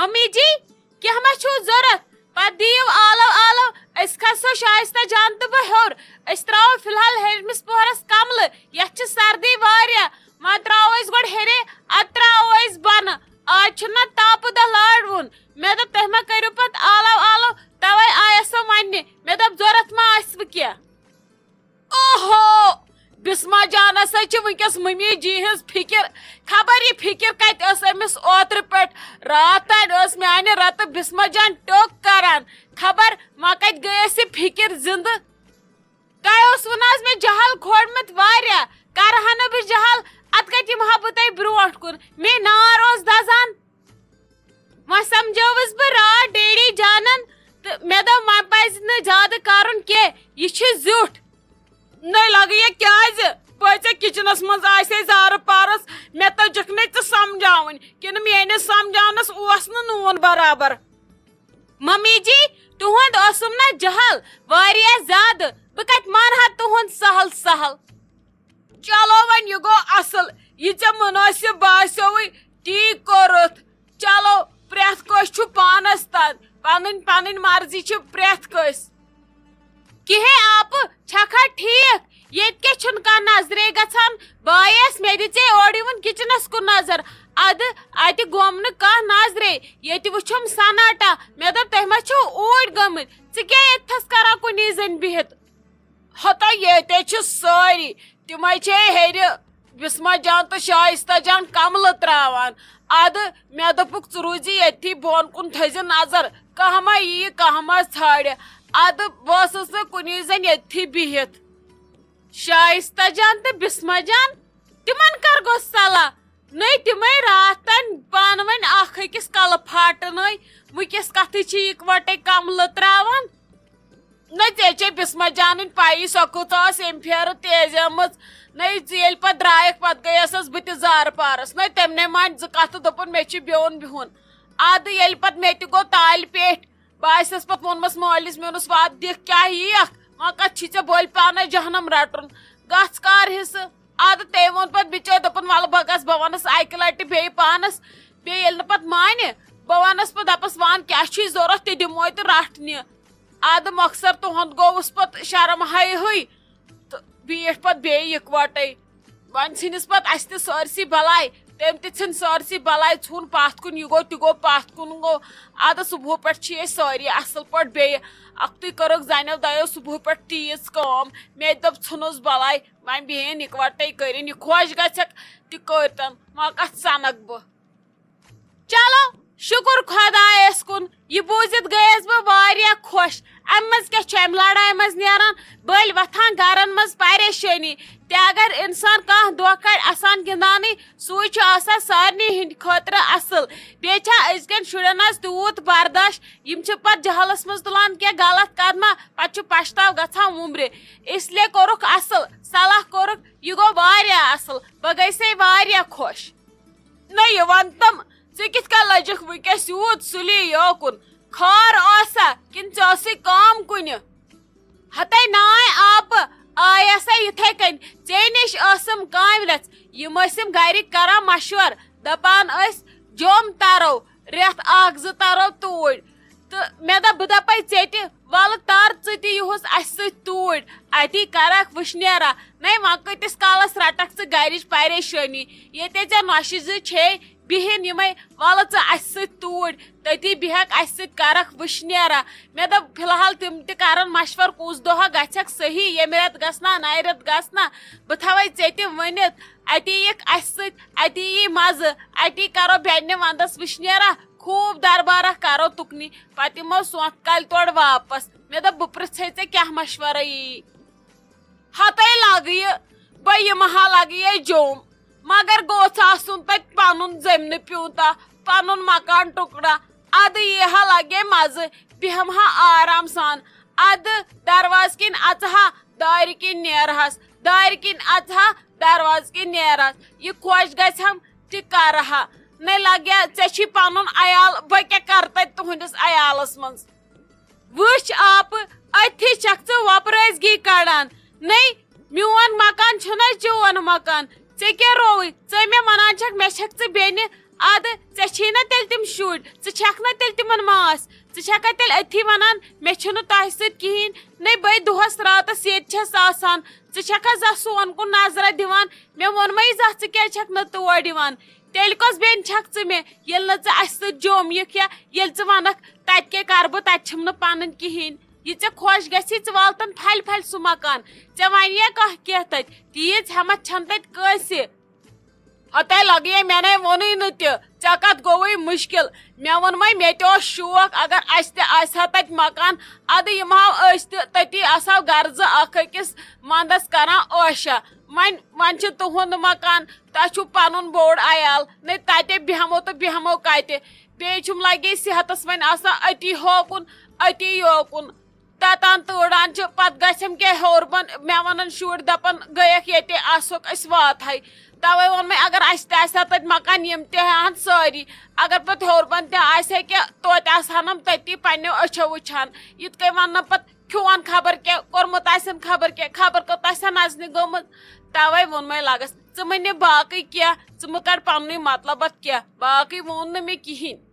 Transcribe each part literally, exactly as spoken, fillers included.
Mummy جی، کینٛہہ ما چھُو ضوٚرَتھ؟ پتہٕ دِیِو آلو آلو، أسۍ کھسو شایستہ جان تہٕ بہٕ ہیوٚر۔ أسۍ ترٛاوو فی الحال ہیٚرمِس پوہرس کملہٕ، یتھ چھِ سردی واریاہ۔ وۄنۍ ترٛاوو أسۍ گۄڈٕ ہیٚرے، ادٕ ترٛاوو أسۍ بۄنہٕ۔ آز چھُنہ تاپہٕ دۄہ لاڈوُن۔ مےٚ دوٚپ تُہۍ ما کٔرِو پتہٕ آلو آلو، توے آیس سۄ وننہِ۔ مےٚ دوٚپ ضوٚرتھ ما آسہِ وٕ کینٛہہ۔ اوہو! بسمہ جانس سۭتۍ چھِ وٕنکیٚس ممی جی ہٕنٛز فکر۔ خبر یہِ فکر کتہِ ٲس أمِس اوترٕ پٮ۪ٹھ۔ راتھ تانۍ ٲس میانہِ رتہٕ بسمہ جان ٹوٚک کران۔ خبر وۄنۍ کتہِ گٔیس یہِ فکر زندٕ۔ تۄہہِ اوسوٕ نہ حظ مےٚ جہل کھولمُت واریاہ۔ کرٕ ہا نہٕ بہٕ جہل، ادٕ کتہِ یِمہٕ ہا بہٕ تۄہہِ برونٛٹھ کُن؟ مے نار اوس دزان۔ وۄنۍ سمجھٲوٕس بہٕ راتھ ڈیڈی جانن تہٕ مےٚ دوٚپ وۄنۍ پزِ نہٕ زیادٕ کرُن کینٛہہ، یہِ چھُ زیُٹھ۔ نٔے لگہٕ یہِ کیازِ؟ بہٕ ژےٚ کچنس منٛز آسے زارٕ پارس، مےٚ تٔجکھ نَے ژٕ سمجھاوٕنۍ، کِنہٕ میٲنِس سمجھاونس اوس نہٕ نوٗن برابر؟ ممی جی، تُہُنٛد اوسُم نہ جہل واریاہ زیادٕ، بہٕ کتہِ مانہٕ ہا تُہُنٛد سہل سہل۔ چلو وۄنۍ یہِ گوٚو اصل، یہِ ژےٚ مناسب باسیووُے تی کوٚرُتھ۔ چلو، پرٛٮ۪تھ کٲنٛسہِ چھُ پانس تام، پنٕنۍ پنٕنۍ مرضی چھِ پرٛٮ۪تھ کٲنٛسہِ۔ کِہے آپہٕ، چھکھا ٹھیٖک؟ ییٚتہِ کیٛاہ چھُنہٕ کانٛہہ نظرے گژھان؟ بایس، مےٚ دِژے اورٕ یِوُن کچنس کُن نظر، ادٕ اتہِ گوٚم نہٕ کانٛہہ نظرے، ییٚتہِ وُچھُم سناٹا۔ مےٚ دوٚپ، تُہۍ ما چھِو اوٗرۍ گٔمٕتۍ؟ ژٕ کیٛاہ ییٚتہِ تھس کران کُنی زٔنۍ بِہِتھ؟ ہتا ییٚتہِ چھِ سٲری، تِمے چھے ہیٚرِ بسمہ جان تہٕ شایستہ جان کملہٕ تراوان۔ ادٕ مےٚ دوٚپُکھ، ژٕ روٗزِ ییٚتھی، بۄن کُن تھٲیزِ نظر، کانٛہہ ما ییہِ، کانٛہہ ما ژھانڈِ۔ ادٕ بہٕ ٲسٕس نہٕ کُنی زٔنۍ ییٚتھی بِہِتھ۔ شایستہ جان تہٕ بسمہ جان، تِمن کر گوٚو صلاح؟ نٔے تِمے راتھ تام پانہٕ ؤنۍ اکھ أکِس کلہٕ پھاٹہٕ نٔے، وٕنکیٚس کتھٕے چھِ یِکوٹے کملہٕ تراوان۔ نہ ژےٚ چھے بسمہ جانٕنۍ پَیی، سۄ کۭژاہ ٲس ییٚمہِ پھیرٕ تیزیمٕژ۔ نہ ژٕ ییٚلہِ پَتہٕ درٛایَکھ، پَتہٕ گٔیَسَس بہٕ تہِ زارٕ پارَس۔ نہ تٔمۍ نے مانۍ زٕ کَتھٕ، دوٚپُن، "مےٚ چھِ بیوٚن بِہُن۔" اَدٕ ییٚلہِ پَتہٕ مےٚ تہِ گوٚو تالہِ پیٚٹھۍ، بہٕ آسٮ۪س پَتہٕ ووٚنمَس مٲلِس، مےٚ ووٚنُس، "وَتھ دِکھ، کیٛاہ یِیَکھ؟ وۄنۍ کَتھ چھی ژےٚ بٔلۍ پانَے جہنم رَٹُن؟ گژھ کار حِصہٕ۔" اَدٕ تٔمۍ ووٚن پَتہٕ بِچٲرۍ، دوٚپُن، "وَلہٕ بہٕ گژھٕ، بہٕ وَنَس اَکہِ لَٹہِ بیٚیہِ پانَس۔" بیٚیہِ ییٚلہِ نہٕ پَتہٕ مانہِ، بہٕ وَنَس پَتہٕ، دَپَس، "وَن کیٛاہ چھُے ضوٚرَتھ، تہِ دِموے تہٕ رَٹھ نہِ۔" اَدٕ مۄخصر تُہُنٛد گوٚوُس پَتہٕ شرم ہَے ہٕے تہٕ بیٖٹھ پَتہٕ بیٚیہِ یِکوَٹَے۔ وۄنۍ ژھٕنِس پَتہٕ اَسہِ تہِ سٲرسٕے بَلاے، تٔمۍ تہِ ژھٕنۍ سٲرسٕے بَلاے، ژھُن پَتھ کُن، یہِ گوٚو تہِ گوٚو پَتھ کُن گوٚو۔ اَدٕ صُبحہٕ پٮ۪ٹھ چھِ أسۍ سٲری اَصٕل پٲٹھۍ بیٚیہِ۔ اَکھتُے کٔرٕکھ زَنٮ۪و دۄیو صُبحہٕ پٮ۪ٹھ تیٖژ کٲم، مےٚ تہِ دوٚپ، "ژھٕنُس بَلاے، وۄنۍ بیٚہن یِکوَٹَے کٔرِنۍ، یہِ خۄش گژھٮ۪کھ تہِ کٔرۍتَن، وۄنۍ کَتھ سَنَکھ بہٕ؟" چلو، شُکُر خۄدایَس کُن، یہِ بوٗزِتھ گٔیَس بہٕ واریاہ خۄش۔ اَمہِ منٛز کیٛاہ چھُ اَمہِ لڑایہِ منٛز نیران؟ بٔلۍ وۄتھان گَرَن منٛز پریشٲنی۔ تہِ اگر اِنسان کانٛہہ دۄہ کَڑِ اَسان گِنٛدانٕے، سُے چھُ آسان سارنٕے ہِنٛدِ خٲطرٕ اَصٕل۔ بیٚیہِ چھا أزکٮ۪ن شُرٮ۪ن آز تیوٗت برداش، یِم چھِ پَتہٕ جہلَس منٛز تُلان کینٛہہ غلط قدمہ، پَتہٕ چھُ پَشتاو گژھان وُمرِ۔ اس لیے کوٚرُکھ اَصٕل، صلاح کوٚرُکھ، یہِ گوٚو واریاہ اَصٕل، بہٕ گٔیسَے واریاہ خۄش۔ نہ یہِ وَن تم، ژٕ کِتھ کٔنۍ لٔجِکھ وٕنکیٚس یوٗت سُلی یوکُن؟ خٲر اوسا کِنہٕ ژےٚ ٲسٕے کٲم کُنہِ؟ ہتے ناے آپہٕ، آیسے یِتھے کٔنۍ۔ ژے نِش ٲسٕم کامہِ رژھ۔ یِم ٲسِم گرِکۍ کران مشور، دپان ٲسۍ، "جوٚم ترو، رٮ۪تھ اکھ زٕ ترو توٗرۍ۔" تہٕ مےٚ دوٚپ، بہٕ دَپَے ژےٚ تہِ، وَلہٕ تَر ژٕ تہِ یِہُس اَسہِ سۭتۍ توٗرۍ، اَتی کَرَکھ وٕشنیرا۔ نَے وۄنۍ کۭتِس کالَس رَٹَکھ ژٕ گَرِچ پریشٲنی؟ ییٚتے ژےٚ نۄشہِ زٕ چھے بِہِنۍ یِمَے، وَلہٕ ژٕ اَسہِ سۭتۍ توٗرۍ، تٔتی بیٚہَکھ اَسہِ سۭتۍ کَرَکھ وٕشنیرا۔ مےٚ دوٚپ، فی الحال تِم تہِ کَرَن مَشوَر، کُس دۄہہ گژھٮ۪کھ صحیح، ییٚمہِ رٮ۪تہٕ گژھنا، نَیہِ رٮ۪تہٕ گژھنا۔ بہٕ تھاوَے ژےٚ تہِ ؤنِتھ، اَتی یِکھ اَسہِ سۭتۍ، اَتی یی مَزٕ، اَتی کَرو بیٚنہِ وَندَس وٕشنیرا۔ خوٗب دربارہ کرو تُکنی، پتہٕ یِمو سونتھ کالہِ تورٕ واپس۔ مےٚ دوٚپ، بہٕ پرژھے ژےٚ کیٛاہ مشورہ یی۔ ہتے لگہٕ یہِ، بہٕ یِمہٕ ہا لگہٕ یہِ جوٚم، مگر گوٚژھ آسُن تتہِ پنُن زٔمیٖنہٕ پیوٗنتہ، پنُن مکان ٹُکڑا، ادٕ یی ہا لگے مزٕ، بیٚہمہٕ ہا آرام سان۔ ادٕ دروازٕ کِنۍ اژٕ ہا، دارِ کِنۍ نیرہس، دارِ کِنۍ اژٕ ہا، دروازٕ کِنۍ نیرہس۔ یہِ خۄش گژھِ ہم تہِ کرٕ ہا۔ نَے لگیا، ژےٚ چھی پنُن عیال، بہٕ کیٛاہ کرٕ تتہِ تُہنٛدِس عیالس منٛز؟ وٕچھ آپہٕ، أتھی چھکھ ژٕ وۄپرٲزگی کڑان۔ نَے، میون مکان چھُنہ چون مکان۔ ژےٚ کیٛاہ رووُے؟ ژٕ مےٚ ونان چھکھ، مےٚ چھکھ ژٕ بیٚنہِ ادٕ ژےٚ چھے نا تیٚلہِ تِم شُرۍ، ژٕ چھکھ نا تیٚلہِ تِمن ماس؟ ژٕ چھکھا تیٚلہِ أتھی ونان مےٚ چھُنہٕ تۄہہِ سۭتۍ کِہینۍ؟ نے بے دۄہس راتس ییٚتہِ چھس آسان، ژٕ چھکھا زانٛہہ سون کُن نظرہ دِوان؟ مےٚ ووٚنمَے زانٛہہ ژٕ کیازِ چھکھ نہٕ تور یِوان؟ تیٚلہِ کۄس بیٚنہِ چھکھ ژٕ مےٚ، ییٚلہِ نہٕ ژٕ اسہِ سۭتۍ جوٚم یِکھ یا ییٚلہِ ژٕ ونکھ تتہِ کیٛاہ کرٕ بہٕ، تتہِ چھِم نہٕ پنٕنۍ کِہینۍ۔ یہِ ژےٚ خۄش گژھی، ژٕ وال تن پھلہِ پھلہِ سُہ مکان۔ ژےٚ ونیا کانٛہہ کینٛہہ تتہِ؟ تیٖژ ہٮ۪متھ چھنہٕ تتہِ کٲنٛسہِ۔ ہتے لگیے، مےٚ نے ووٚنُے نہٕ تہِ۔ ژےٚ کتھ گوٚوُے مُشکل؟ مےٚ ووٚنمَے، مےٚ تہِ اوس شوق، اگر اسہِ تہِ آسہِ ہا تتہِ مکان، ادٕ یِمہٕ ہاو أسۍ تہِ تٔتی، آسہٕ ہاو گرزٕ اکھ أکِس منٛدس کران عٲشہ۔ وۄنۍ، وۄنۍ چھُ تُہُنٛد مکان، تۄہہِ چھُو پنُن بوٚڑ عیال، نے تتے بیٚہمو تہٕ بیٚہمو کتہِ؟ بیٚیہِ چھُم لگے صحتس وۄنۍ آسان أتی ہوکُن، أتی یوکُن۔ تتان تۭڑان چھِ، پتہٕ گژھٮ۪م کیٛاہ ہیوٚر بۄن، مےٚ ونان شُرۍ، دپان، "گٔیکھ ییٚتہِ، آسہوکھ أسۍ واتہٕ ہَے۔" توے ووٚن مےٚ، اگر اسہِ تہِ آسہِ ہا تتہِ مکان، یِم تہِ ہٮ۪ہن سٲری۔ اگر پتہٕ ہیوٚر بۄن تہِ آسہِ ہا کینٛہہ، توتہِ آسہٕ ہن یِم تٔتی پننیو أچھو وٕچھان۔ یِتھ کٔنۍ وننہٕ پتہٕ کھیوٚون خبر کیٛاہ، کوٚرمُت آسن خبر کیٛاہ، خبر کوٚت آسن نژنہِ گٔمٕژ۔ توے ووٚن مےٚ لگس، ژٕ مہٕ نہِ باقٕے کینٛہہ، ژٕ مہٕ کڑ پننُے مطلب اتھ کینٛہہ، باقٕے ووٚن نہٕ مےٚ کِہینۍ۔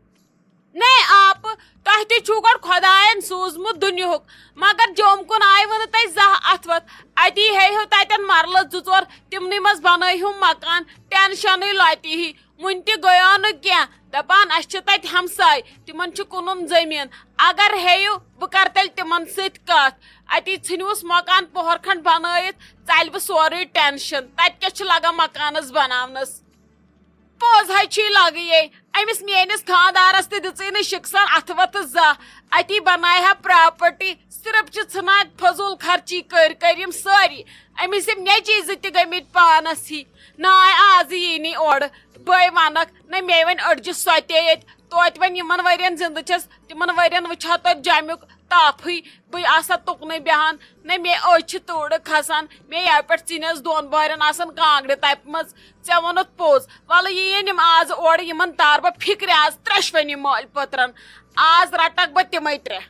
نے آپہٕ، تۄہہِ تہِ چھُو گۄڈٕ خۄدایَن سوٗزمُت دُنیاہُک، مگر جوٚم کُن آیوٕ نہٕ تۄہہِ زانٛہہ اَتھٕ وَتھ۔ اَتی ہیٚیہِو تَتٮ۪ن مَرلہٕ زٕ ژور، تِمنٕے منٛز بَنٲیہِو مکان، ٹٮ۪نشَنٕے لۄتہِ ہی۔ وُنہِ تہِ گٔیو نہٕ کینٛہہ، دَپان اَسہِ چھِ تَتہِ ہمساے، تِمَن چھُ کٕنُن زٔمیٖن۔ اگر ہیٚیِو، بہٕ کَرٕ تیٚلہِ تِمَن سۭتۍ کَتھ۔ اَتی ژھٕنِوُس مکان پۄہَر کھنٛڈ بَنٲیِتھ، ژَلہِ وۄنۍ سورُے ٹٮ۪نشَن۔ تَتہِ کیٛاہ چھُ لَگان مکانَس بَناونَس؟ پوٚز ہے چھُے لگہٕ یے، أمِس میٲنِس خانٛدارس تہِ دِژٕے نہٕ شِکسن اَتھٕ وَتھٕ زانٛہہ۔ اَتی بنایہِ ہا پراپرٹی، صرف چھِ ژھٕنان فضوٗل خرچی کٔرۍ کٔرۍ یِم سٲری۔ أمِس یِم نیٚچی زٕ تہِ گٔمٕتۍ پانس ہی۔ ناے آزٕ یی نہٕ اورٕ۔ بٲے وَنکھ نہ، مے وۄنۍ أڑجہِ سۄ تے ییٚتہِ۔ توتہِ وۄنۍ یِمن ؤرین زِندٕ چھَس، تِمن ؤرین وٕچھِ ہا توتہِ جَمیُک تاپھٕے۔ بہٕ آسہٕ ہا تُکنُے بیٚہان۔ نہ، مے أچھ چھِ تۭرٕ کھسان، مے یَوٕ پٮ۪ٹھ ژِنِس دۄن بۄہرٮ۪ن آسان کانٛگرِ تَپہِ منٛز۔ ژےٚ ووٚنُتھ پوٚز۔ وَلہٕ یِیِن یِم آز اورٕ، یِمن تارٕ بہٕ فِکرِ آز ترٛٮ۪شوٕنی مٲلۍ پٔترن۔ آز رَٹکھ بہٕ تِمے ترٛےٚ۔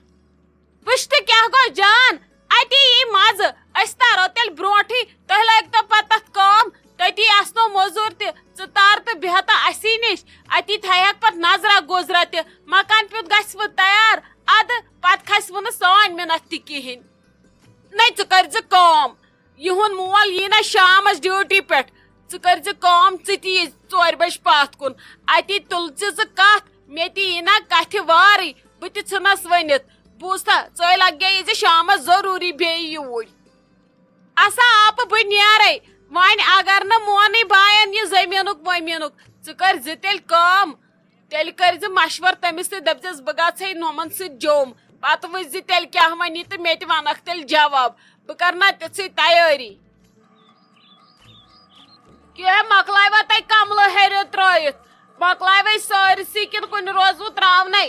وٕچھ تہٕ کیٛاہ گوٚو جان، اَتی یی مَزٕ۔ أسۍ تارو تیٚلہِ برونٛٹھٕے، تۄہہِ لٲگۍ تو پَتہٕ تَتھ کٲم۔ تٔتی آسنو موٚزوٗر تہِ، ژٕ تار تہٕ بیٚہہ تہٕ اَسی نِش۔ اَتی تھایہَکھ پَتہٕ نظرا گوزرا تہِ۔ مکان پیوٗت گژھِ وۄنۍ تیار، اَدٕ پَتہٕ کھسہِ وۄنۍ نہٕ سٲنۍ مِنَت تہِ کِہیٖنۍ۔ نَے، ژٕ کٔرۍ زِ کٲم، یِہُنٛد مول یی نہ شامَس ڈیوٹی پٮ۪ٹھ، ژٕ کٔرۍ زِ کٲم، ژٕ تہِ یی ژورِ بَجہِ پَتھ کُن۔ اَتی تُل ژٕ زٕ کَتھ، مےٚ تہِ یی نہ کَتھِ وارٕے، بہٕ تہِ ژھٕنَس ؤنِتھ۔ بوٗزتھا، ژٕے لَگے یہِ زِ شامَس ضروٗری بیٚیہِ یوٗرۍ۔ اَسا آپہٕ بہٕ نیرَے، وۄنۍ اگر نہٕ مونٕے باین یہِ زٔمیٖنُک ؤمیٖنُک، ژٕ کٔرۍ زِ تیٚلہِ کٲم، تیٚلہِ کٔرۍ زِ مشورٕ تٔمِس سۭتۍ، دٔپۍ زِس، "بہٕ گژھٕ ہے نومن سۭتۍ جوٚم، پتہٕ وٕچھ زِ تیٚلہِ کیٛاہ وَنہِ تہٕ مےٚ تہِ وَنکھ تیٚلہِ جواب، بہٕ کَرٕ نا تِژھٕے تیٲری۔" کیٛاہ مۄکلایوا تۄہہِ کملہٕ ہیٚرِ ترٲیِتھ؟ مۄکلایوے سٲرسٕے کِنہٕ کُنہِ روزوٕ ترٛاونَے؟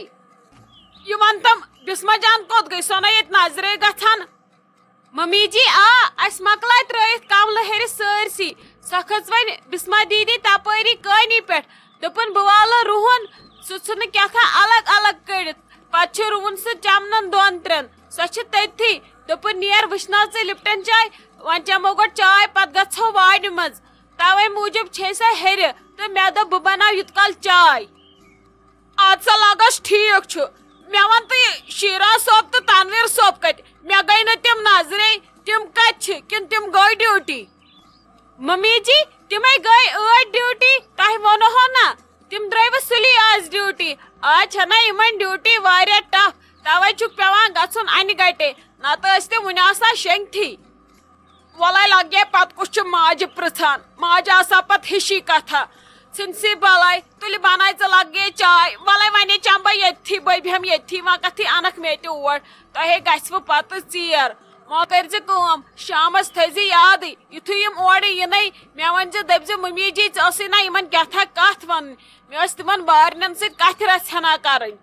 یہِ وَن تم، بسمہ جان کوٚت گٔے؟ سۄ نہ ییٚتہِ نظرے گژھان۔ ممی جی، آ، اَسہِ مۄکلایہِ ترٲیِتھ کملہٕ ہیٚرِ سٲرسٕے۔ سۄ کھٔژ وۄنۍ بسمہ دیدی تپٲری کٲنی پٮ۪ٹھ۔ دوٚپُن، "بہٕ والہٕ رُہُن، سُہ ژھٕنہٕ کیٛاہ تھام الگ الگ کٔڑِتھ۔" پتہٕ چھُ رُہُن سُہ چمنن دۄن ترٛٮ۪ن۔ سۄ چھِ تٔتھی۔ دوٚپُن، "نیر، وٕشناو ژٕ لپٹن چاے، وۄنۍ چمو گۄڈٕ چاے، پتہٕ گژھو وانہِ منٛز۔" توے موٗجوٗب چھے سۄ ہیٚرِ تہٕ مےٚ دوٚپ، "بہٕ بناو یُت کال چاے۔" اَدٕ سا لگس ٹھیٖک چھُ۔ مےٚ وَن تہٕ یہِ شیرا صٲب تہٕ تنویر صٲب کَتہِ؟ مےٚ گٔے نہٕ تِم نظرے۔ تِم کَتہِ چھِ؟ کِنہٕ تِم گٔے ڈیوٹی؟ ممی جی، تِمے گٔے ٲدۍ ڈیوٹی، تۄہہِ ووٚنہو نا، تِم درٛٲیوٕ سُلی آز ڈیوٹی۔ آز چھَنا یِمن ڈیوٹی واریاہ ٹف، توے چھُکھ پٮ۪وان گژھُن اَنہِ گٹے، نتہٕ ٲسۍ تِم وُنہِ آسان شۄنٛگتھٕے۔ وَلَے لَگے پَتہٕ کُس چھُ ماجہِ پرٛژھان؟ ماجہِ آسان پَتہٕ ہِشی کَتھا۔ ژھٕنسٕے بَلاے، تُلہِ بَناے ژٕ لَگے چاے۔ وَلَے وَنے چَمہٕ بہٕ ییٚتھی، بہٕ بیٚہمہٕ ییٚتھی، وۄنۍ کَتھٕے اَنَکھ مےٚ تہِ اور۔ تۄہے گژھِوٕ پَتہٕ ژیر۔ وۄنۍ کٔرۍزِ کٲم، شامَس تھٲیزِ یادٕے، یُتھُے یِم اورٕ یِنَے، مےٚ وَنزِ، دٔپزِ، "مٔمی جی، ژےٚ ٲسٕے نہ یِمَن کیٛاہ تھا کَتھ وَنٕنۍ؟" مےٚ ٲس تِمَن بارنٮ۪ن سۭتۍ کَتھِ رَژھ ہنا کَرٕنۍ۔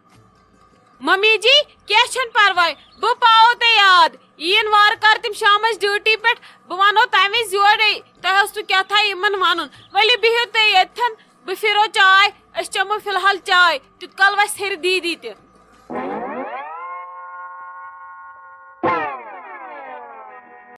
ممی جی، کینٛہہ چھُنہٕ پرواے، بہٕ پاوو تۄہہِ یاد۔ یِیِن وارٕ کارٕ تِم شامس ڈیوٹی پٮ۪ٹھ، بہٕ ونو تمہِ وِزِ یورے۔ تۄہہِ اوسوٕ کیٛاہ تھا یِمن ونُن۔ ؤلِو بِہِو تُہۍ ییٚتھٮ۪ن، بہٕ پھِرو چاے، أسۍ چٮ۪مو فی الحال چاے، تیُت کال وسہِ ہیٚرِ دیٖدی تہِ۔